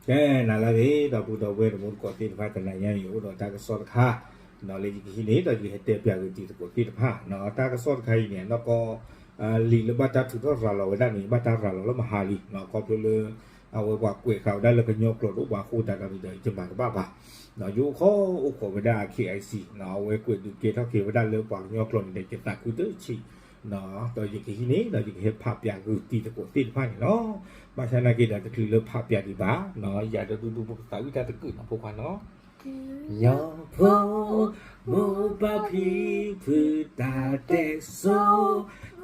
ကဲ နၤလၢအဂ့ၤ ဒီပုၢ်ဒီဝဲၢ်တံၤသကိးသ့ၣ်တဖၣ် တနၤညါအံၤ အိၣ်ဒီးတၢ်ကစီၣ်တခါ လၢယကဟံးန့ၢ် ဒီးယကဟဲတဲပၠးဂ့ၤတံၤသကိးသ့ၣ်တဖၣ် တၢ်ကစီၣ်တခါအံၤန့ၣ် နီၢ်ကီၢ် လံာ်လၢဘၣ်တၢ်ထုးထီၣ်ရၤလီၤဝဲဒၣ်န့ၣ် ဘၣ်တၢ်ရၤလီၤလၢမဟါလံ ခီဖျိလၢ အဝဲပှၤကွဲးဃာ်ဝဲဒၣ်လၢကညီကျိာ်တအိၣ်ဘၣ်အဃိသတးဒီးန့ၣ်ဒီး ယမၤတဘၣ်ဘၣ် ယအိၣ်ခိးအိၣ်ခိးဝဲဒၣ် KIC အဝဲကွဲးဒုးကဲထီၣ်က့ၤဝဲဒၣ်လၢပှၤကညီကျိာ်န့ၣ်ဒီး ယသးခုတဆံး ဒီးယကဟံးန့ၢ် ဒီးယကဟဲဖးပၠးဂ့ၤတံၤသကိးသ့ၣ်တဖၣ်န့ၣ်လီၤ. ဘၣ်ဆၣ်နာ်က့ဒီး တချုးလၢဖးပၠးဒံးဘၣ် ယၤဒီးဒူဒူပကသးဝံၣ်တၢ်တကုာ်နီၤ ဖိခွါနီၤ ညီဖိ မိၢ်ပၢ်ဖံဖုတၢ်တဲစိ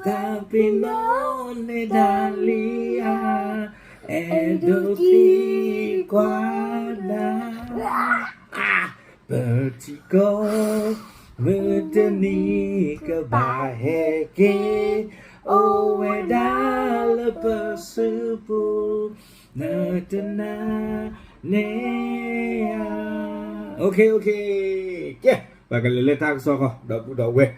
တၢ်ပ့ၤနီၣ်နဲဒၣ်လံဧါ အဲၣ်ဒိးသံကွၢ်နၤ ပထံကီၢ် မုၢ်တနံၤကဘၣ်ဟဲက့ၤ အိၣ်ဝဲဒၣ်လၢပစုပူၤ နတနာ်န့ၣ်ဧါ ကဲ ပကလဲၤလၢတၢ်ကစီၣ်ဃီ ဒီပုၢ်ဒီဝဲၢ်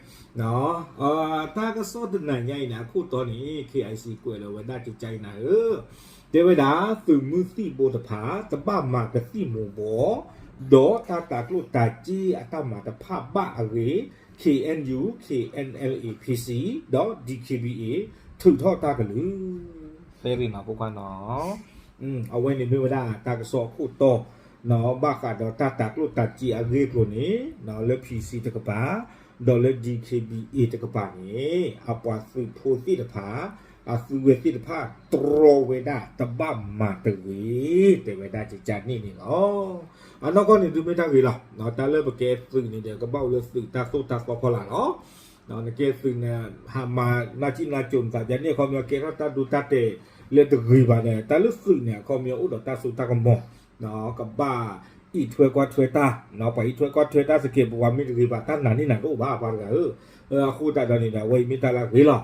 တၢ်ကစီၣ်တနၤညါအံၤန့ၣ် အခိၣ်တီန့ၣ် KIC ကွဲးလီၤဝဲဒၣ်ကကနၤဧၢ တဲဝဲဒၣ် သုးမုၢ်သံၣ်ဘိတဖၣ် တဘၣ်မၤကသံၣ်မူၤဘှီး ဒီးတၢ်တၤကျိၣ်တၤစ့အတၢ်မၤတဖၣ်ဘၣ်အဂ့ၢ် KNU KNLA PC ဒီး DKBA ထုးထီၣ်တၢ်ကလုၢ် သ့ၣ်ရံၣ်နီၤဖိခွါနီၤ အဝဲန့ၣ်မ့ၢ်ဝဲဒၣ်တၢ်ကစီၣ်အခိၣ်တီ ဘၣ်ဃးဒီးတၢ်တၤကျိၣ်တၤစ့အဂ့ၢ်အကျိၤန့ၣ် လၢ PC တကပၤ ဒီးလၢ DKBA တကပၤန့ၣ် အပှၤသုးဖိသ့ၣ်တဖၣ် အသုးဝဲသ့ၣ်တဖၣ် တြီဝဲဒၣ်တဘၣ်မၤတဂ့ၤ တဲဝဲဒၣ်ကကန့ၣ်န့ၣ်လီၤ. အနီၢ်ကီၢ်န့ၣ်ဒုးမ့ၢ်တၢ်ဂ့ၤလီၤ. တၢ်လၢပကဲသုးန့ၣ်ဒီး ကဘၣ်အိၣ်လၢသုးတၢ်သိၣ်တၢ်သီဖီလာ်လီၤ. နကဲသုးန့ၣ် ဟးမၤနၢ်ကံၣ်နၢ်ကိၤနသး ယန့ၣ်အခီပညီကဲထီၣ်တၢ်ဒိတၢ်တဲာ်လၢတဂ့ၤဘၣ်ဒီး တၢ်လၢသုးန့ၣ် အခီပညီအိၣ်ဒီးတၢ်စိတၢ်ကမီၤ ကဘၣ်အံးထွဲကွၢ်ထွဲတၢ် ပှၤအံးထွဲကွၢ်ထွဲတၢ်သကဲးပဝးမ့ၢ်တဂ့ၤဘၣ် တၢ်နာ်န့ၢ်နၤတအိၣ်ဘၣ် ပှၤတဂၤဧၢ. အဃိသတးဒီးန့ၣ်ဒီး အဝဲအံၤမ့ၢ်တၢ်လၢအဂ့ၤလီၤ.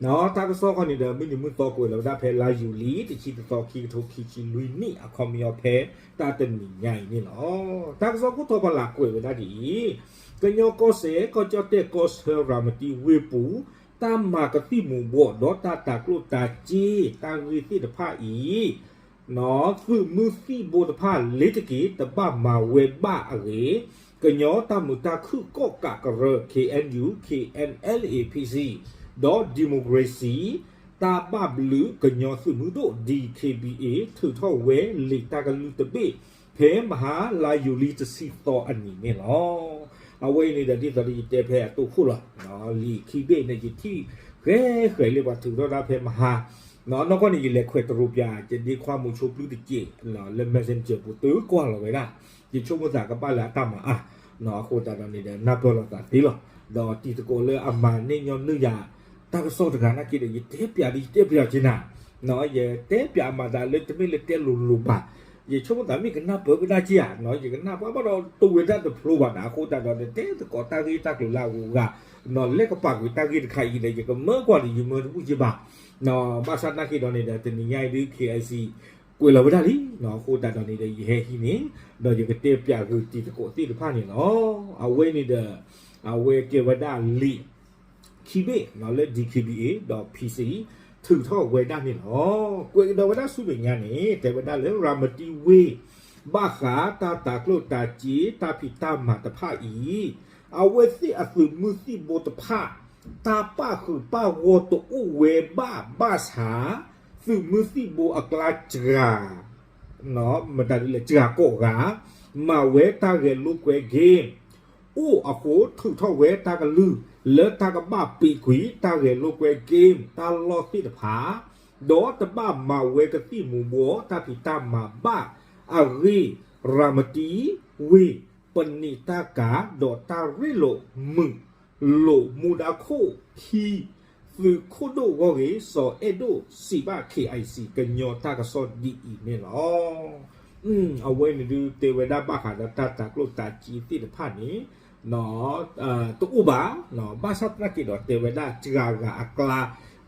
တၢ်ကစီၣ်ဃီန့ၣ်ဒီး မုၢ်နံၤမုၢ်သီကွဲးလီၤဝဲဒၣ်ဖဲလါယူၤလံ တဆံတသီ ခံကထိခံဆံလွံၢ်နံၣ် အခီပညီဖဲတၢ်တနံၤညါအံၤန့ၣ်လီၤ. တၢ်ကစီၣ်ခိၣ်တီဖီလာ်ကွဲးဝဲဒၣ်ဒ်အံၤ, ကညီကီၢ်စဲၣ် ကီၢ်ကၠီၣ်တဲၣ်ကီၢ်ဆၢ ရၤမတံဝ့ၢ်ပူၤ တၢ်မၤကသံၣ်မူၤဘှီးဒီးတၢ်တၤကျိၣ်တၤစ့ တၢ်ဂ့ၢ်သ့ၣ်တဖၣ်အံၤ သုးမုၢ်သံၣ်ဘိတဖၣ်လ့ၤတက့ၤ တဘၣ်မၤဝဲဘၣ်အဂ့ၢ် ကညီတၢ်မုာ်တၢ်ခုၣ်ကီၣ်ကးကရၢ KNU KNLA PC ဒီး democracy တၢ်ဘၣ်ဘျုးကညီသုးမုၢ်ဒိၣ် DKBA ထုးထီၣ်ဝဲလံာ်တၢ်ကလုၢ်တဘ့ၣ် ဖဲမဟါလါယူၤလံတဆံသီအနံၤန့ၣ်လီၤ. အဝဲအံၤန့ၣ်ဒီး ဒ်သိးဒီးယတဲဖဲအတိၢ်ခိၣ်လီၤ. လံာ်ခံဘ့ၣ်န့ၣ် ယထံၣ်ဃဲဃဲလၢပှၤထုးထီၣ်တၢ်ဖဲမဟါ နီၢ်ကီၢ်န့ၣ် ယလဲၤခွဲးတရူးပၠး ယဒ့ခွါမုဆိပျုၢ်တစဲး လၢ messenger ပူၤသုကွၢ်လီၤဝဲဒၣ် ယဆိကမိၣ်သးကဘၣ်လၢအတၢ်မၤအါ အဃိသတးဒီးန့ၣ်ဒီး နၢ်ပၢၢ်လိာ်သးသ့လီၤ. ဒီးတံၤသကိးလၢအမၤန့ၢ်ညီနုၢ်ယၤ တၢ်ကစီၣ်တဂၤနာ်က့ဒီး ယတဲပၠးဒီးယတဲပၠးက့ၤနၤ ယတဲပၠးအမၤသးလၢတမ့ၢ်လၢတဲလိၤလိၤဘၣ်. ယဆိကမိၣ်သးမ့ၢ်ကနၢ်ပၢၢ်ကဒါက့ၤဧါ ယကနၢ်ပၢၢ်ဘၣ်ဒီးတဝဲတၢ်တဖျိဘၣ်နၤ အဃိသတးဒီးန့ၣ် တဲသကိးတၢ်ဂ့ၢ်တၢ်ကျိၤလၢအဂုၤအဂၤ လဲၤကပာ်ကွံာ်တၢ်ဂ့ၢ်တခါအံၤဒီး ယကမၢကွၢ်ဒီး ယမၢတဘူၣ်က့ဘၣ်. ဘၣ်ဆၣ်နာ်က့ဒီးန့ၣ်ဒီး တနံၤညါအံၤဒုး KIC ကွဲးလီၤဝဲဒၣ်လံ အဃိသတးဒီးန့ၣ်ဒီး ယဟဲဟံးန့ၢ် ဒီးယကတဲပၠးဂ့ၤတံၤသကိးသ့ၣ်တဖၣ်န့ၣ်လီၤ. အဝဲန့ၣ်ဒီး အဝဲကဲဝဲဒၣ်လံာ်ခံဘ့ၣ်လၢ DKBA ဒီး PC ထုးထီၣ်ဝဲဒၣ်န့ၣ်လီၤ. ကွဲးကဒီးဝဲဒၣ်ဆူမဲာ်ညါန့ၣ် တဲဝဲဒၣ်လၢရၤမတံဝ့ၢ် ဘၣ်ဃးတၢ်တၤကျိၣ်တၤစ့ တၢ်ဖံးတၢ်မၤတဖၣ်အံၤ အဝဲသ့ၣ်အသုးမုၢ်သံၣ်ဘိတဖၣ် တၢ်ပာ်ဃုာ်ပာ်ဂီၢ်တအိၣ်ဝဲဘၣ်ဘၣ်ဆၣ် သုးမုၢ်သံၣ်ဘိအကျါစှၤ မတၤဒ်လဲၣ် စှၤကိးဂၤ မၤဝဲတၢ်ဂဲၤလိာ်ကွဲ game အိၣ်အဃိ ထုးထီၣ်ဝဲတၢ်ကလုၢ် လၢတၢ်ကဘၣ်ပံးကွံာ် တၢ်ဂဲၤလိာ်ကွဲ game တၢ်လီၢ်သ့ၣ်တဖၣ် ဒီးတဘၣ်မၤဝဲကသံၣ်မူၤဘှီး တၢ်ဖံးတၢ်မၤဘၣ်အဂ့ၢ် ရၤမတံဝ့ၢ် ပန့ၢ်တၢ်ကၤ ဒီးတၢ်ရ့လိာ်မုာ် လိာ်မူဒါခိၣ်ခံ သုးခိၣ်ဒိၣ်ဂီၢ်ဂ့ၤ စီၤအဲၣ်ဒိၣ်စံးဘၣ် KIC ကညီတၢ်ကစီၣ်ဒ်အံၤန့ၣ်လီၤ. အဝဲန့ၣ်ဒုးတဲဝဲဒၣ်ဘၣ်ဃးဒီးတၢ်တၤကျိၣ်တၤစ့သ့ၣ်တဖၣ်န့ၣ် တအိၣ်ဘၣ်, ဘၣ်ဆၣ်သနာ်က့ဒီးတဲဝဲဒၣ်စှၤဂၤအကျါ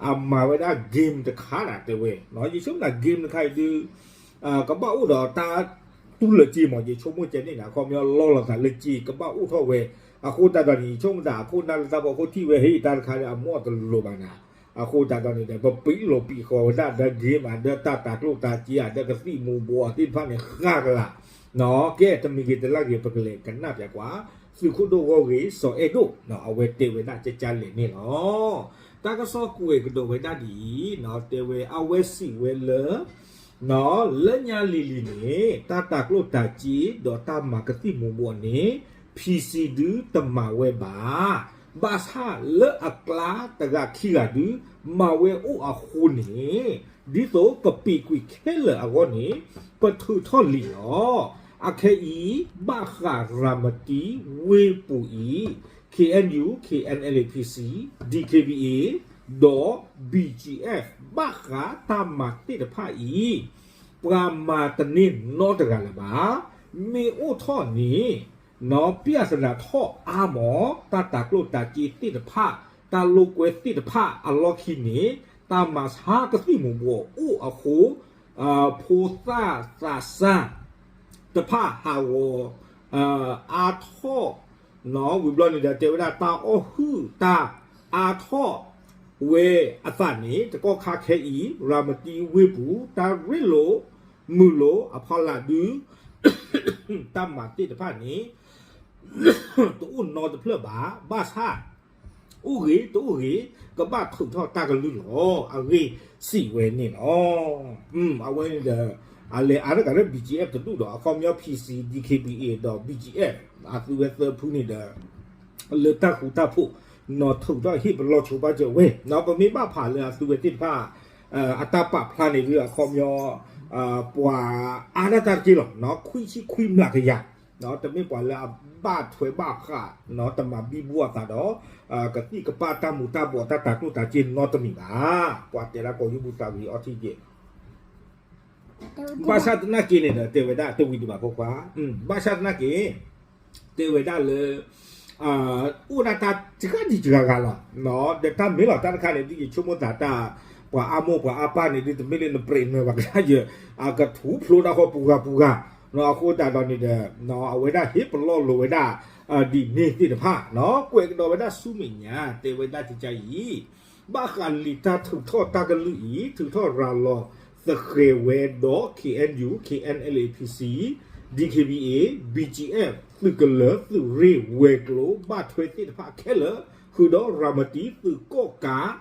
အမၤဝဲဒၣ် game တခါဒၣ်တဲဝဲ, ယဆိကမိၣ် game တခါအံၤဒုး ကဘၣ်အိၣ်ဒီးတၢ်တူၢ်လၢက့မး ယဆိကမိၣ်ကဲန့ၣ် အခီပညီလီလီၤသးလၢက့ ကဘၣ်အိၣ်ထီၣ်ဝဲ, အဃိသတးဒီးန့ၣ် ယဆိကမိၣ်သးအခိၣ်နၢ်လၢတၢ်ဖီခိၣ်ထံၣ်ဝဲ ဟ့ၣ်တၢ်တခါဒီး အမိၢ်အတလိၤဘၣ်နၤ အဃိသတးဒီးန့ၣ်ဒီး ပပံးလိာ်ပံးဃီၤဝဲဒၣ်ဒီး game ဒီးတၢ်တၤကျိၣ်တၤစ့ဒီးကသံၣ်မူၤဘှီးသ့ၣ်တဖၣ်န့ၣ် ဃၣ်ကလာ်, ကဲ တမံၤဂ့ၤတလါဂ့ၤ ပကလဲၤကနၣ်ပၠးကွၢ် သုးခိၣ်ဒိၣ်ဂီၢ်ဂ့ၤ စီၤအဲၣ်ဒိၣ် အဝဲတဲဝဲဒၣ်ကကလဲၣ်န့ၣ်လီၤ. တၢ်ကစီၣ်ကွဲးကဒီးဝဲဒၣ်ဒ်အံၤ, တဲဝဲအဝဲစံးဝဲလၢ လၢညါလံၤလံၤန့ၣ် တၢ်တၤကျိၣ်တၤစ့ဒီးတၢ်မၤကသံၣ်မူၤဘှီးန့ၣ် PC ဒုတမၤဝဲဘၣ်. ဘၣ်ဆၣ်လၢအကျါတဂၤခံဂၤဒု မၤဝဲအိၣ်အဃိန့ၣ် ဒ်သိးကပံာ်ကွံာ်ခဲလၢာ်အဂီၢ်န့ၣ် ပထုးထီၣ်လံာ်လီၤ. အခဲအံၤ ဘၣ်ဃးရၤမတံဝ့ၢ်ပူၤအံၤ KNU, KNLA-PC, DKBA ဒီး BGF ဘၣ်ဃးတၢ်မၤသ့ၣ်တဖၣ်အံၤ ပှၤမၤတန့ၢ်နီတဂၤလၢၤဘၣ်. မ့ၢ်အိၣ်ထီၣ်န့ၣ် ပျၢ်သနာ်ထီၣ်အါမး တၢ်တၤကျိၣ်တၤစ့သ့ၣ်တဖၣ် တၢ်လိာ်ကွဲသ့ၣ်တဖၣ်အလီၢ်ခံန့ၣ် တၢ်မၤဆါကသံၣ်မူၤဘှီးအိၣ်အဃိ ဖိသၣ်သးစၢ်တဖၣ်ဟးဂီၤ အါထီၣ် ဝံၤဘျီန့ၣ်ဒီး တဲဝဲဒၣ်တၢ်အီၣ်ဟုၣ်တၢ်အါထီၣ်ဝဲအသးန့ၣ် တကီၢ်ခါခဲအံၤ ရၤမတံဝ့ၢ်ပူၤ တၢ်ရ့လိာ် မုာ်လိာ်အဖီလာ်ဒု တၢ်မၤသ့ၣ်တဖၣ်န့ၣ် တအိၣ်နီတဖျၢၣ်ဘၣ်. ဘၣ်ဆၣ် အိၣ်ဂ့ၤတအိၣ်ဂ့ၤ ကဘၣ်ထုးထီၣ်တၢ်ကလုၢ်လီၤ. အဂ့ၢ်စံးဝဲန့ၣ်လီၤ. အဝဲန့ၣ်ဒီး အလဲၤအါတကးလၢ BGF တဒူၣ်ဒီး အခီပညီ PC, DKBA ဒီး BGF အသုဝဲသၢဖုန့ၣ်ဒီး လၢတၢ်ဃူတၢ်ဖိး နီၢ်ထုးထီၣ်ဟ့ၣ်ပလီၢ်ဆိပာ်စၢၤဝဲ ပမ့ၢ်ဘၣ်ဖးလၢအသုဝဲသ့ၣ်တဖၣ် အတၢ်ပာ်ဖျါန့ၣ်ဒု အခီပညီ ပှၤအါဒၣ်တၢ်တက့ၢ်လီၤ. ခွံဆံခွံမျးကယၤ တမ့ၢ်ပှၤလၢအဘၣ်ထွဲဘၣ်ဃး တမၤဘံဘူအသးဒီး ကသံၣ်ကပၢ်တၢ်မူၤတၢ်ဘှီးတၢ်တၤကျိၣ်တၤစ့နီတမံၤဘၣ်. ပှၤတဲဒၣ်ကီၢ်ယူၢ်ပူၤသးဝံၤအီထံက့ ဘၣ်ဆၣ်သနာ်က့န့ၣ်ဒီး တဲဝဲဒၣ်တဝံၤဒံးဘၣ်ဖိခွါ, ဘၣ်ဆၣ်သနာ်က့ တဲဝဲဒၣ်လၢ အိၣ်ဒၣ်တၢ်စှၤဒံးစှၤဂၤလီၤ. ဒီးတၢ်မ့ၢ်လီၤတၢ်တခါန့ၣ် ဒ်ယဆိကမိၣ်သးတၢ် ပှၤအါမိၢ်ပှၤအါပၢ်န့ၣ်ဒု တမ့ၢ်လၢနပြဲးနၢၤဘၣ်ကဒါယဲ အကထူဖျိတၢ်ဃီပူၤဂၤပူၤဂၤ, အဃိသတးဒီးန့ၣ်ဒီး အဝဲဒၣ်ဟ့ၣ်ပလီၢ်လိာ်ဝဲဒၣ် ဒ်န့ၣ်သ့ၣ်တဖၣ် ကွဲးကဒီးဝဲဒၣ်ဆူမဲာ်ညါ တဲဝဲဒၣ်ကကယံၤ ဘၣ်ဃးလံာ်တၢ်ထုးထီၣ်တၢ်ကလုၢ်အံၤ ထုးထီၣ်ရၤလီၤသဃဲၤဝဲဒီး KNU, KNLA-PC, DKBA, BGF သုးကလၢၤသုးရ့ၣ်ဝဲၤကျိၤ ဘၣ်ထွဲသ့ၣ်တဖၣ်ခဲလၢာ် ဃုာ်ဒီးရၤမတံသုးကီၣ်ကး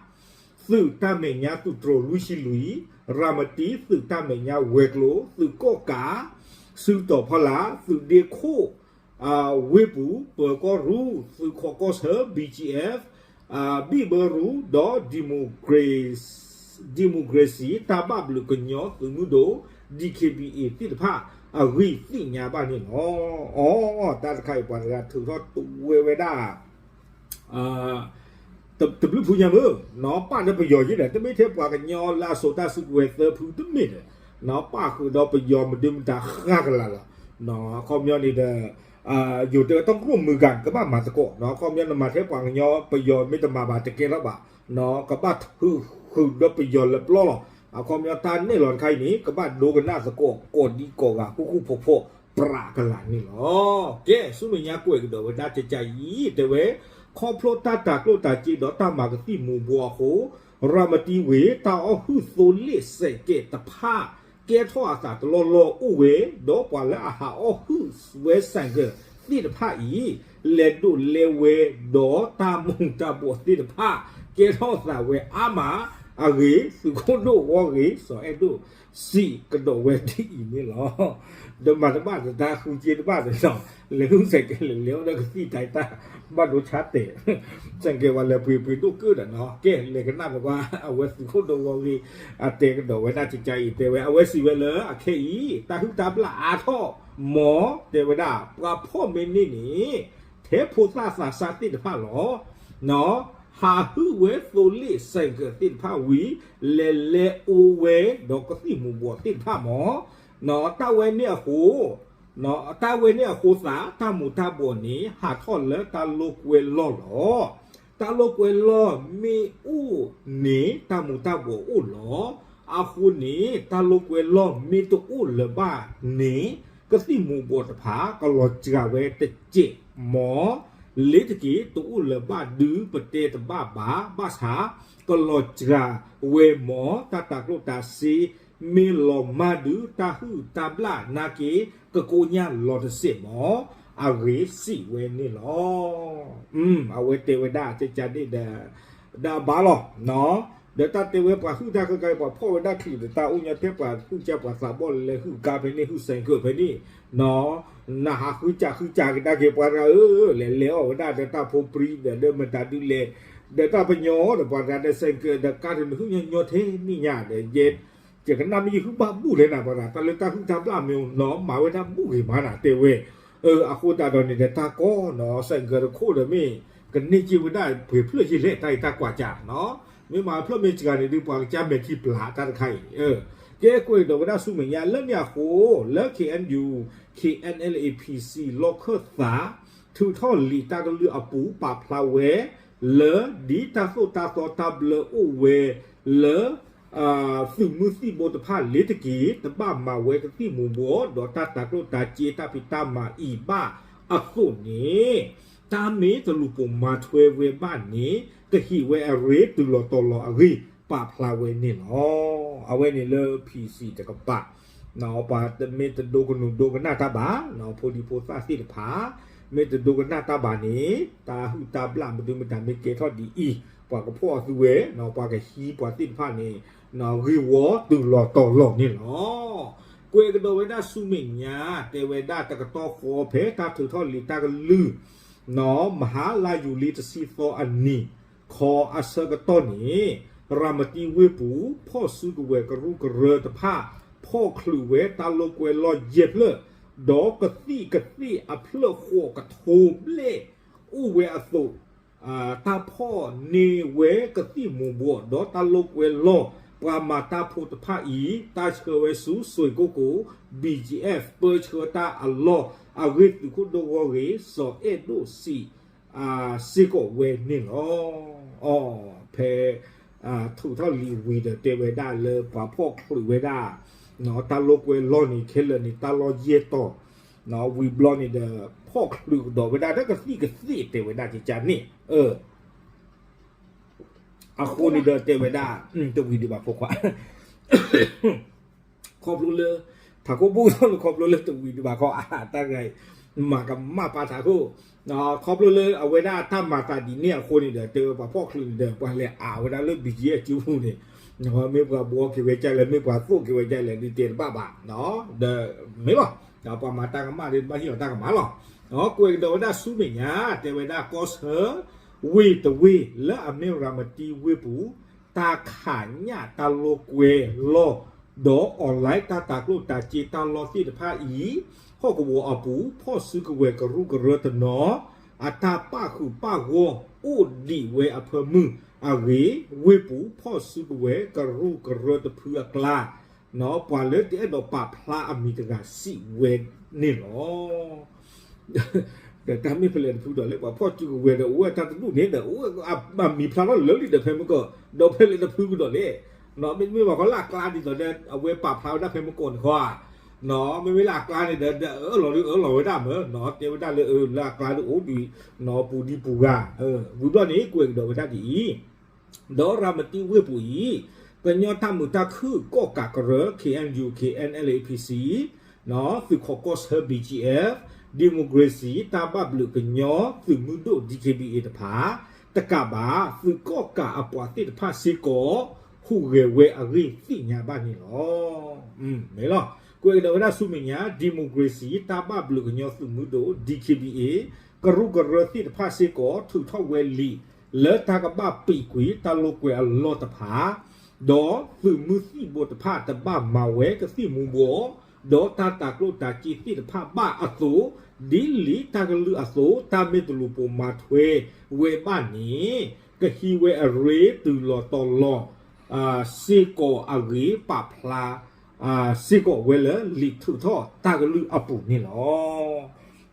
သုးတၢ်မဲာ်ညါသုးတြိၤလွံၢ်ဆံလွံၢ်, ရၤမတံသုးတၢ်မဲာ်ညါဝဲၤကျိၤ သုးကီၣ်ကး စုတီၤဖီလာ် သုးဒ့ခိၣ် ဝ့ၢ်ပူၤ ပၢၤကီၢ်ရူၢ် သုးခိးကီၢ်ဆၢ BGF ဘံၣ်ဘၢရူၢ် ဒီး democracy တၢ်ဘၣ်ဘျုးကညီသုးမုၢ်ဒိၣ် DKBA သ့ၣ်တဖၣ် အဂံၢ်သ့ၣ်ညါဘၣ်န့ၣ်လီၤ. အီ တၢ်တခါအံၤ ပှၤတဂၤထုးထီၣ်တဝဲဝဲဒၣ် တဘျုးဖုညါမုၢ် ပၣ်လၢပယီၤယ့ၣ်ဒီး တမ့ၢ်ထဲပှၤကညီလၢအစိာ်တၢ်စုကဝဲၤသၢဖုတမ့ၢ်ဒီး ပၣ်ဃုာ်ဒီးပယီၤမဒုမတၤဃၣ်ကလာ်လီၤ. အခီပညီန့ၣ်ဒီး ယိၤတဲဝဲတၢ်ကရိၣ်မုၢ်ဂၤန့ၣ် ကဘၣ်မၤသကိး အခီပညီနမၤထဲပှၤကညီပယီၤမ့ၢ်တမၤဘၣ်တကဲထီၣ်ဘၣ် ကဘၣ်ထုးဃုာ်ဒီးပယီၤလၢပျီလီၤ. အခီပညီတၢ်နဲၣ်လီၤတခါအံၤန့ၣ် ကဘၣ်ဒိကနၣ်သကိး ကိးဒံကိးဂၤ ဃူဃူဖိးဖိး ပြးကလာ်န့ၣ်လီၤ. ကဲ ဆူမဲာ်ညါကွဲးကဒီးဝဲဒၣ်ကကယံၤ တဲဝဲ ခီဖျိတၢ်တၤကျိၣ်တၤစ့ဒီးတၢ်မၤကသံၣ်မူၤဘှီးအဃိ ရၤမတံဝ့ၢ် တၢ်အီၣ်ဟုၣ်သိလ့ၣ်စဲးကဲးတဖၣ် ကဲထီၣ်အသးတလီၢ်လီၢ်အိၣ်ဝဲ ဒီးပှၤလၢအဟးအီၣ်ဟုၣ်ဝဲစဲးကဲးသ့ၣ်တဖၣ်အံၤ လဲၤဒိးလဲဝဲ ဒီးတၢ်မူၤတၢ်ဘှီးသ့ၣ်တဖၣ် ကဲထီၣ်သးဝဲအါမးအဂ့ၢ် သုးခိၣ်ဒိၣ်ဂီၢ်ဂ့ၤ စီၤအဲၣ်ဒိၣ် စံးကဒီးဝဲဒ်အံၤန့ၣ်လီၤ. ဒီးမၤတဘၣ်ဒီးတၢ်ဃုစ့တဘၣ်ဒီး လဲၤဟုၣ်စဲးကဲးလဲၤလဲၤအိၣ်ဒီးကသံၣ်တၢ်တၢ် ဘၣ်ဒိဆါတဲာ် စဲးကဲးဝဲလဲၤပှ့ၤပှ့ၤဒိၣ်ကၢၢ်ဒီးနီၤ ကဲ လဲၤကနၣ်မကွၢ် အဝဲသုးခိၣ်ဒိၣ်ဂီၢ်ဂ့ၤ အတဲကဒီးဝဲဒၣ်ကကယံၤ တဲဝဲ အဝဲစံးဝဲလၢအခဲအံၤ တၢ်ဟုၣ်တၢ်ဘျၣ်အါထီၣ် မ်တဲဝဲဒၣ် ပှၤဖီၣ်မ့ၢ်န့ၢ်န့ၣ် ထဲဖိသၣ်သးစၢ်သ့ၣ်တဖၣ်လီၤ. ဟးဟုၣ်ဝဲသိလ့ၣ်စဲးကဲးသ့ၣ်တဖၣ်ဝံၤ လဲၤလဲၤအိၣ်ဝဲဒီးကသံၣ်မူၤဘှီးသ့ၣ်တဖၣ်မး တၢ်ဝဲန့ၣ်အဃိ တၢ်ဝဲန့ၣ်အဃိသး တၢ်မူၤတၢ်ဘှီးန့ၣ် ဟးထီၣ်လၢတၢ်လိာ်ကွဲလီၢ်လီၤ. တၢ်လိာ်ကွဲလီၢ်မ့ၢ်အိၣ်န့ၣ် တၢ်မူၤတၢ်ဘှီးအိၣ်လီၤ. အဃိန့ၣ် တၢ်လိာ်ကွဲလီၢ်မ့ၢ်တအိၣ်လၢၤဘၣ်န့ၣ် ကသံၣ်မူၤဘှီးတဖၣ် ကလီၤစှၤဝဲတစဲးမး လ့ၤတက့ၤ တအိၣ်လၢၤဘၣ်ဒုး ပတဲတဘၣ်ဘၣ် ဘၣ်ဆၣ် ကလီၤစှၤဝဲမ့ၢ် တၢ်တၤကျိၣ်တၤစ့ မ့ၢ်လီၤမၢ်ဒုး တၢ်ဟုၣ်တၢ်ဘျၣ်နာ်က့ ကကိညၢ်လီၤတစဲးမ့ၢ် အဂ့ၢ်စံးဝဲန့ၣ်လီၤ. အဝဲတဲဝဲဒၣ်ကကန့ၣ်ဒီး ဒီးအဘၣ်လီၤ. ဒီးတၢ်တဲဝဲပှၤဟုၣ်တၢ်ဃၢကါ ပှၤဖီၣ်ဝဲဒၣ်ချံးဒီး တၢ်အိၣ်ညီထဲပှၤဟုၣ်ကၢ်ပှၤသးဘီၣ်လဲၤဟုၣ်ကါဖဲန့ၣ် ဟုၣ်စဲးကၢးဖဲန့ၣ် နဟးဃုကးဃုကးကဒါက့ၤပှၤတဂၤဧၢ, လဲၤလဲၤအီၣ်ဝဲဒၣ်ဒီးတၢ်ဖိပြံဒီး ဒီးမတၤဒုးလဲၤ ဒီးတၢ်ပညီဒီး ပှၤတဂၤဒီးစဲးကၢးဒီးကါဒီး နဟုၣ်ညီညီထဲန့ၣ်ညါဒီး ယဲ ယကနၣ်မ့ၢ်ယဟုၣ်ဘၣ်ဘူၣ်လဲၣ်နၤ ပှၤတဂၤ တၢ်လၢတၢ်ဟုၣ်တၢ်ဘျၣ်မ့ၢ်နီၤ မၤဝဲဒၣ်ဘူၣ်ဂ့ၤမးနၤ တဲဝဲ အဃိသတးဒီးန့ၣ်ဒီး တၢ်ကီနီၤ စဲးကၢးတခိၣ်ဒီးမ့ၢ် ကန့ၢ်က့ၤဝဲဒၣ်ပှဲၤဖျၢၣ်ယံာ်လဲၣ် တၢ်အံၤတၢ်ကွၢ်ကၢ်နီၤ မ့ၢ်မၤဖျၢၣ်မ့ၢ်စှၤန့ၣ်ဒုး ပှၤကစၢ်မဲာ်ထံပျၢ်တၢ်တခါအံၤ ကဲကွဲးကဒီးဝဲဒၣ်ဆူမဲာ်ညါ လၢန့ၣ်အဃိ လၢ K N U K N L A P C လီၢ်ခၢၣ်သး ထုးထီၣ်လံာ်တၢ်ကလုၢ်အပူၤ ပာ်ဖျါဝဲ လၢဒ်တၢ်သိၣ်တၢ်သီတၢ်ဘျၢအိၣ်ဝဲ လၢ သုးမုၢ်သံၣ်ဘိတဖၣ်လ့ၤတက့ၤ တဘၣ်မၤဝဲကသံၣ်မူၤဘှီး ဒီးတၢ်တၤကျိၣ်တၤစ့တၢ်ဖံးတၢ်မၤအံၤဘၣ်အသိးန့ၣ် တၢ်မ့ၢ်တလူၤပိာ်မၤထွဲဝဲဘၣ်န့ၣ် ကဟံးဝဲအရ့တုၤလီၤတီၤလီၤအဂ့ၢ် ပာ်ဖျါဝဲန့ၣ်လီၤ. အဝဲန့ၣ်လၢ P C တကပၤ ပှၤမ့ၢ်တဒိကနူၤဒိကနၣ်တၢ်ဘၣ် ဖိဒံဖိသၣ်သ့ၣ်တဖၣ် မ့ၢ်တဒိကနၣ်တၢ်ဘၣ်န့ၣ် တၢ်ဟုၣ်တၢ်ဘျၣ်မဒုမတၤမ့ၢ်ကဲထီၣ်ဒ်အံၤ ပှၤကဖီၣ်အသုဝဲ ပှၤကဟံးပှၤသ့ၣ်တဖၣ်န့ၣ် ဂ့ၢ်ဝီတုၤလီၤတီၤလီၤန့ၣ်လီၤ. ကွဲးကဒီးဝဲဒၣ်ဆူမဲာ်ညါ တဲဝဲဒၣ်တကတီၢ်ဃီဖဲတၢ်ထုးထီၣ်လံာ်တၢ်ကလုၢ် မဟါလါယူၤလံတဆံသီအနံၤ ခီအဆၢကတီၢ်န့ၣ် ရၤမတံဝ့ၢ်ပူၤ ဖီၣ်စုကဝဲၤကရူၢ်ကရၢတဖၣ် ဖီၣ်ချုးဝဲတၢ်လိာ်ကွဲလီၢ်ယဲၢ်ဖျၢၣ် ဒီးကသံၣ်ကသ့ၣ်အဖျၢၣ်ဃိးကထိဘျဲၣ် အိၣ်ဝဲအသိး တၢ်ဖီၣ်န့ၢ်ဝဲကသံၣ်မူၤဘှီး ဒီးတၢ်လိာ်ကွဲလီၢ် ပှၤမၤတၢ်ဖိတဖၣ်အံၤ တၢ်ဆှၢဝဲဆူစွ့ၣ်ကိၣ်ကိၣ် B G F ပၢဆှၢတၢ်အလီၢ်အဂ့ၢ် သုးခိၣ်ဒိၣ်ဂီၢ်ဂ့ၤ စီၤအဲၣ်ဒိၣ်စံး စ့ၢ်ကီးဝဲန့ၣ်လီၤ. အီ ဖဲ ထုးထီၣ်လံာ်ဝံၤဒီးတဲဝဲဒၣ်လၢပှၤဖီၣ်ချုးဝဲဒၣ် တၢ်လိာ်ကွဲလီၢ်န့ၣ် ခဲလၢာ်န့ၣ် တၢ်လီၢ်ယဲၢ်တီၤ ဝံၤဘျီန့ၣ်ဒီး ဖီၣ်ချုးကဒီးဝဲဒၣ်ဒီးကသံၣ်ကသ့ၣ်တဲဝဲဒၣ်ကကန့ၣ် အဃိန့ၣ်ဒီးတဲဝဲဒၣ် တဝံၤဒံးဘၣ်ဖိခွါ ခီဖျိလၢ ထးခိၣ်ဘိၣ်ထီၣ်လၢခီဖျိလၢတဝံၤဒံးဘၣ်ခီ အတၢ်ဂၤ မၤကမၣ်ပာ်ထးခိၣ် ခီဖျိလၢအဝဲဒၣ်တၢ်မၤသးဒ်န့ၣ်အဃိန့ၣ်ဒီး တဲဝဲပှၤဖီၣ်ချုးန့ၣ်ဒီး ပှၤလဲၤအးဝဲဒၣ်လၢ B G F ကၠိပူၤန့ၣ် မ့ၢ်ပှၤဘှီက့ၤဝဲဒ်လဲၣ် မ့ၢ်ပှၤသိၣ်က့ၤဝဲဒ်လဲၣ် ဒုးတဲတဘၣ်ဘၣ် ဒီးမ့ၢ်လီၤ ပှၤမၤတၢ်ကမၣ်ဒီး ဘၣ်ဟ့ၣ်လီၤတၢ်ကမၣ်လီၤ. ကွဲးကဒီးဝဲဒၣ်ဆူမဲာ်ညါ တဲဝဲဒၣ်ကီၢ်ဆၢ ဝ့ၢ်တဝ့ၢ်လၢအမ့ၢ်ရၤမတံဝ့ၢ်ပူၤ တၢ်ခးညၣ်တၢ်လိာ်ကွဲလီၢ် ဒီး online တၢ်တၤကျိၣ်တၤစ့တၢ်လီၢ်သ့ၣ်တဖၣ်အံၤ ဟီၣ်ကဝီၤအပူၤ ဖီၣ်စုကဝဲၤကရူၢ်ကရၢတနီၤ အတၢ်ပာ်ဃုာ်ပာ်ဂီၢ်အိၣ်ဒံးဝဲအဖၢမုၢ်အဂ့ၢ် ဝ့ၢ်ပူၤဖီၣ်စုကဝဲၤကရူၢ်ကရၢတဖုအကျါ ပှၤလၢတအဲၣ်ဒိးပာ်ဖျါအမံၤတဂၤစံးဝဲန့ၣ်လီၤ. ဒီးတၢ်မ့ၢ်ဖဲလဲၣ်တဖုဒီးလဲၣ် ပှၤဖီၣ်စုကဝဲၤဒီး အိၣ်ဝဲတၢ်တဒူၣ်န့ၣ်ဒီး အိၣ်ဝဲအမံၤဖျါထီၣ်လၢာ်လံဒီး ဖဲမ့ၢ်ကီး ဒီးဖဲလဲၣ်တဖုကဒီးလဲၣ် မ့တမ့ၢ်ဘၣ်ဃီလၢအကျါဒ်သိးဒီး အဝဲပာ်ဖျါဝဲဒၣ်ဖဲမ့ၢ်ကီးန့ၣ်ဃီဧါ မ့မ့ၢ်လၢအကျါန့ၣ်ဒီး အၢၣ်လီၤဒုးအၢၣ်လီၤဝဲဒၣ်မ့ၢ် တဲဝဲဒၣ်လၢ လၢအကျါဒုးအိၣ်ဒံး ပူၤဒံးပူၤဂၤ ဝံၤဘျီန့ၣ် ကွဲးကဒီးဝဲဒၣ်ဒ်အံၤ ဒီးရၤမတံဝ့ၢ်ပူၤအံၤ ကညီတၢ်မုာ်တၢ်ခုၣ်ကီၣ်ကးကရၢ K N U K N L A P C သုးခိးကီၢ်ဆၢ B G F Democracy တၢ်ဘၣ်ဘျုးကညီသုးမုၢ်ဒိၣ် D K B A တဖၣ် တကးဘၣ် သုးကီၣ်ကးအပှၤသ့ၣ်တဖၣ်စ့ၢ်ကီး ဟူးဂဲၤဝဲအဂ့ၢ်သ့ၣ်ညါဘၣ်န့ၣ်လီၤ. မ့ၢ်လီၤ ကွဲးကဒီးဝဲဒၣ်ဆူမဲာ်ညါ Democracy တၢ်ဘၣ်ဘျုးကညီသုးမုၢ်ဒိၣ် D K B A ကရူၢ်ကရၢသ့ၣ်တဖၣ်စ့ၢ်ကီး ထုးထီၣ်ဝဲလံာ် လၢတၢ်ကဘၣ်ပံာ်ကွံာ်တၢ်လိာ်ကွဲအလီၢ်တဖၣ် ဒီးသုးမုၢ်သံၣ်ဘိတဖၣ်တဘၣ်မၤဝဲကသံၣ်မူၤဘှီး ဒီးတၢ်တၤကျိၣ်တၤစ့သ့ၣ်တဖၣ်ဘၣ်အသိး ဒ်လံာ်တၢ်ကလုၢ်အသိး တၢ်မ့ၢ်တလူၤပိာ်မၤထွဲဝဲဘၣ်န့ၣ် ကဟံးဝဲအရ့တုၤလီၤတီၤလီၤ စ့ၢ်ကီးအဂ့ၢ်ပာ်ဖျါ စ့ၢ်ကီးဝဲလၢလံာ်ထုးထီၣ်တၢ်ကလုၢ်အပူၤန့ၣ်လီ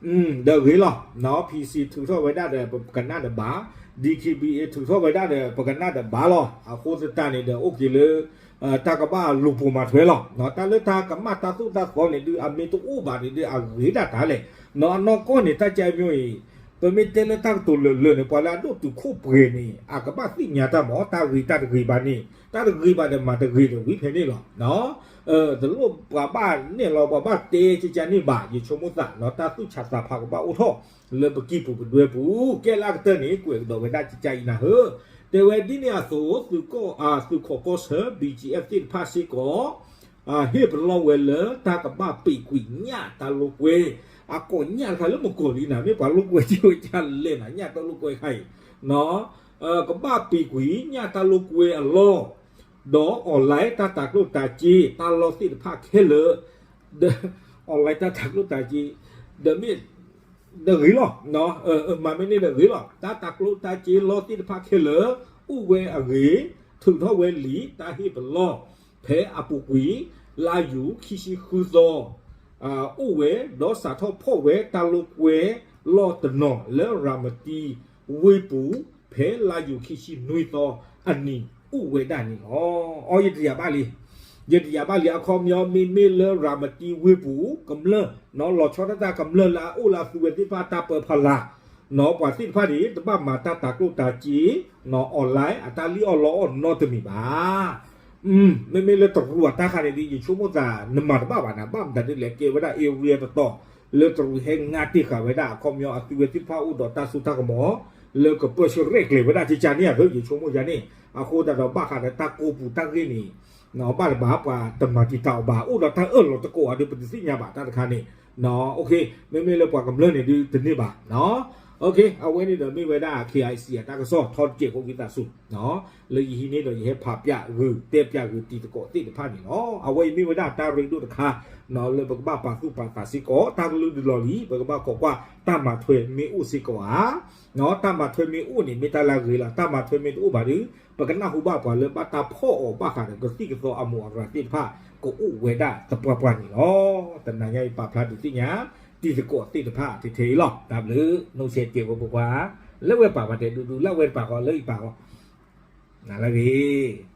ၤ. ဒီးဂ့ၤလီၤ P C ထုးထီၣ်ဝဲဒၣ်ဒီး ပကနၣ်ဒီးဘၣ်, D K B A ထုးထီၣ်ဝဲဒၣ်ဒီး ပကနၣ်ဒီးဘၣ်လီၤ. အဃိသတးန့ၣ်ဒီး အိၣ်က့ၤလၢ တၢ်ကဘၣ်လူၤပိာ်မၤထွဲလီၤ. တၢ်လၢတၢ်ကမၣ်တၢ်သိၣ်တၢ်သီန့ၣ်ဒုး အမ့ၢ်တအိၣ်ဘၣ်န့ၣ်ဒုး အဂ့ၤဒၣ်တၢ်လဲၣ်. အနီၢ်ကီၢ်န့ၣ် တၢ်ကဲအမျိုးအံၤ ပမ့ၢ်တဲလၢတၢ်ကတိၤလၢာ်လၢာ်န့ၣ် ပှၤလၢအဒိၣ်တုာ်ခိၣ်ပှဲၤန့ၣ် အကဘၣ်သ့ၣ်ညါတၢ်မး တၢ်ဂ့ၤတၢ်တဂ့ၤဘၣ်န့ၣ် တၢ်တဂ့ၤဘၣ်ဒီးမၤတဂ့ၤဒီးဝံၤဖဲန့ၣ်လီၤ. တလိၣ်ပှၤဘၣ်နဲၣ်လီၤ ပှၤဘၣ်တဲကကန့ၣ်ဘၣ် ယဆိကမိၣ်သး တၢ်သူၣ်ဆးသးဖးကဘၣ်အိၣ်ထီၣ် လၢပကံၢ်ပူၤပဒွဲပူၤ ကဲလၢအကတၢၢ်န့ၣ် ကွဲးကဒီးဝဲဒၣ်ကကအံၤနၤဧၢ, တဲဝဲဒ်န့ၣ်အသိး သုးခိးကီၢ်ဆၢ ဘံၣ်ကၠံၣ်အဲၣ် သ့ၣ်တဖၣ်စ့ၢ်ကီး ဟ့ၣ်ပလီၢ်ဝဲလၢတၢ်ကဘၣ်ပံာ်ကွံာ်ညၣ်တၢ်လိာ်ကွဲ, အကိးညၣ်တခါလၢမုၢ်ကီၤလံနၤ မ့ၢ်ပှၤလိာ်ကွဲက့ၤဝဲဒ်လဲၣ်နၤ ညၣ်တၢ်လိာ်ကွဲခါအံၤ, ကဘၣ်ပံာ်ကွံာ်ညၣ်တၢ်လိာ်ကွဲအလီၢ်, ဒီး online တၢ်တၤကျိၣ်တၤစ့ တၢ်လီၢ်သ့ၣ်တဖၣ်ခဲလၢာ်, online တၢ်တၤကျိၣ်တၤစ့ ဒီးမ့ၢ် ဒီးဂ့ၤလီၤ, မၤမ့ၢ်န့ၣ်ဒီးဂ့ၤလီၤ. တၢ်တၤကျိၣ်တၤစ့လီၢ်သ့ၣ်တဖၣ်ခဲလၢာ် အိၣ်ဝဲအဂ့ၢ် ထုးထီၣ်ဝဲလံာ်တၢ်ဟ့ၣ်ပလီၢ် ဖဲအပူၤကွံာ် လါယူၤခံဆံဃုသီ အိၣ်ဝဲ ဒီးစးထီၣ်ဖီၣ်ဝဲတၢ်လိာ်ကွဲလီၢ်တနီၤလၢရၤမတံဝ့ၢ်ပူၤ ဖဲလါယူၤခံဆံနွံသီအနံၤ အိၣ်ဝဲဒၣ်န့ၣ်လီၤ. အီ ယတယာ်ဘၣ်လံ, ယတယာ်ဘၣ်လံ အခီပညီ မ့မ့ၢ်လၢရၤမတံဝ့ၢ်ပူၤ ကမျၢၢ် လီၤဆီဒၣ်တၢ်ကမျၢၢ်လၢအအိၣ်လၢအသုဝဲသ့ၣ်တဖၣ်တၢ်ပၢဖီလာ် ပှၤသ့ၣ်တဖၣ်န့ၣ် တဘၣ်မၤတၢ်တၤကျိၣ်တၤစ့ online အတၢ်လံၣ်အီၣ်လီအီၣ်နီတမံၤဘၣ်. မ့မ့ၢ်လၢတရူးအတၢ်ခါန့ၣ်ဒီး ယဆိကမိၣ်သး နမၤတဘၣ်ဘၣ်နၤ ဘၣ်မတၤဒ်လဲၣ် ကဲဝဲဒၣ် area တတီၤ လၢတရူးဟဲငါတ့ၢ်ဃာ်ဝဲဒၣ် အခီပညီ အသုဝဲသ့ၣ်တဖၣ်အိၣ်ဒီးတၢ်စိတၢ်ကမီၤ လၢကပၢဆှၢရဲၣ်ကျဲၤဝဲဒၣ်ကကန့ၣ်ဧါ ယဆိကမိၣ်ယၤန့ၣ် အဃိသတးဒီးဘၣ်ဃးဒီးတၢ်ကိးပူၤတၢ်ဂ့ၢ်န့ၣ် ဘၣ်တဘၣ်ပှၤတမၤတံာ်တာ်အီၤဘၣ် အိၣ်ဒီးတၢ်အၢၣ်လီၤတကိးအီၤဒီး ပတသ့ၣ်ညါဘၣ်တၢ်တခါန့ၣ် မ့မ့ၢ်လၢပှၤကမျၢၢ်န့ၣ်ဒုးတန့ၢ်ဘၣ်. အဝဲန့ၣ်ဒီးမ့ၢ်ဝဲဒၣ် KIC အတၢ်ကစီၣ်ထီတစဲးဖိဝံသးစူၤ လၢယဟံးန့ၢ်ဒီးယဟဲဖးပျးဂုာ်တဲပျးဂုာ်တံၤသကိးသ့ၣ်တဖၣ်န့ၣ်လီၤ. အဝဲအံၤမ့ၢ်ဝဲဒၣ်တၢ်ရ့ဒိၣ်တခါ လၢပကဘၣ်ပာ်သူၣ်ပာ်သးစ့ၢ်ကီး တၢ်ကလုၢ်ဒုးလီၤလံ ပကဘၣ်ခိးကွၢ်တၢ်မၤထွဲမ့ၢ်အိၣ်စ့ၢ်ကီးဧါ. တၢ်မၤထွဲမ့ၢ်အိၣ်န့ၣ် မ့ၢ်တၢ်လၢအဂ့ၤလီၤ. တၢ်မၤထွဲမ့ၢ်တအိၣ်ဘၣ်ဒီး ပကနၢ်ဟူဘၣ်ပှၤလၢဘၣ်တၢ်ဖီၣ်အီၤဘၣ်ဃးဒီးကသံၣ်ကသီအမူးအရၤသ့ၣ်တဖၣ် ကအိၣ်ဝဲဒၣ်သပှၢ်ပှၢ်န့ၣ်လီၤ. တနၤညါအံၤပာ်ဖျါဒုးသ့ၣ်ညါ တံၤသကိးသ့ၣ်တဖၣ်ထဲထဲအံၤလီၤ. တၢ်ဘျုး နိၣ်စဲးကဲးဝဲပပှၤ လၢဝဲပာ်ပှၤတဲဒူဒူ လၢဝဲတပာ်ဃီ လၢအံၤပာ်ဃီ နလၢဂ့ၤ